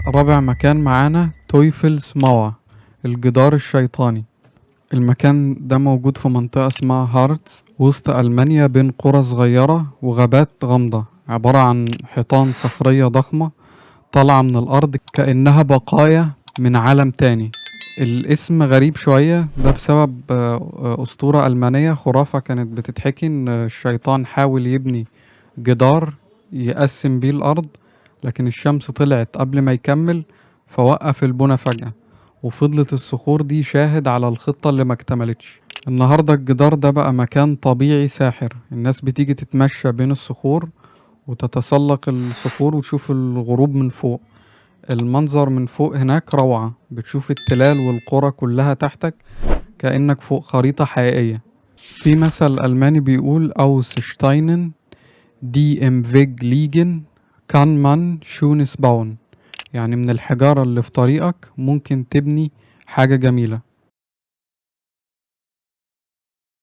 رابع مكان معانا تويفلز ماوا، الجدار الشيطاني. المكان ده موجود في منطقة اسمها هارتس وسط ألمانيا، بين قرى صغيرة وغابات غامضة، عبارة عن حيطان صخرية ضخمة طالعة من الأرض كأنها بقايا من عالم تاني. الاسم غريب شوية، ده بسبب أسطورة ألمانية، خرافة كانت بتتحكي إن الشيطان حاول يبني جدار يقسم بيه الأرض، لكن الشمس طلعت قبل ما يكمل فوقف البنى فجأة، وفضلت الصخور دي شاهد على الخطة اللي ما اكتملتش. النهاردة الجدار ده بقى مكان طبيعي ساحر، الناس بتيجي تتمشى بين الصخور وتتسلق الصخور وتشوف الغروب من فوق. المنظر من فوق هناك روعة، بتشوف التلال والقرى كلها تحتك كأنك فوق خريطة حقيقية. في مثل ألماني بيقول Aus Steinen, die im Weg liegen, kann man Schönes bauen، يعني من الحجارة اللي في طريقك ممكن تبني حاجة جميلة.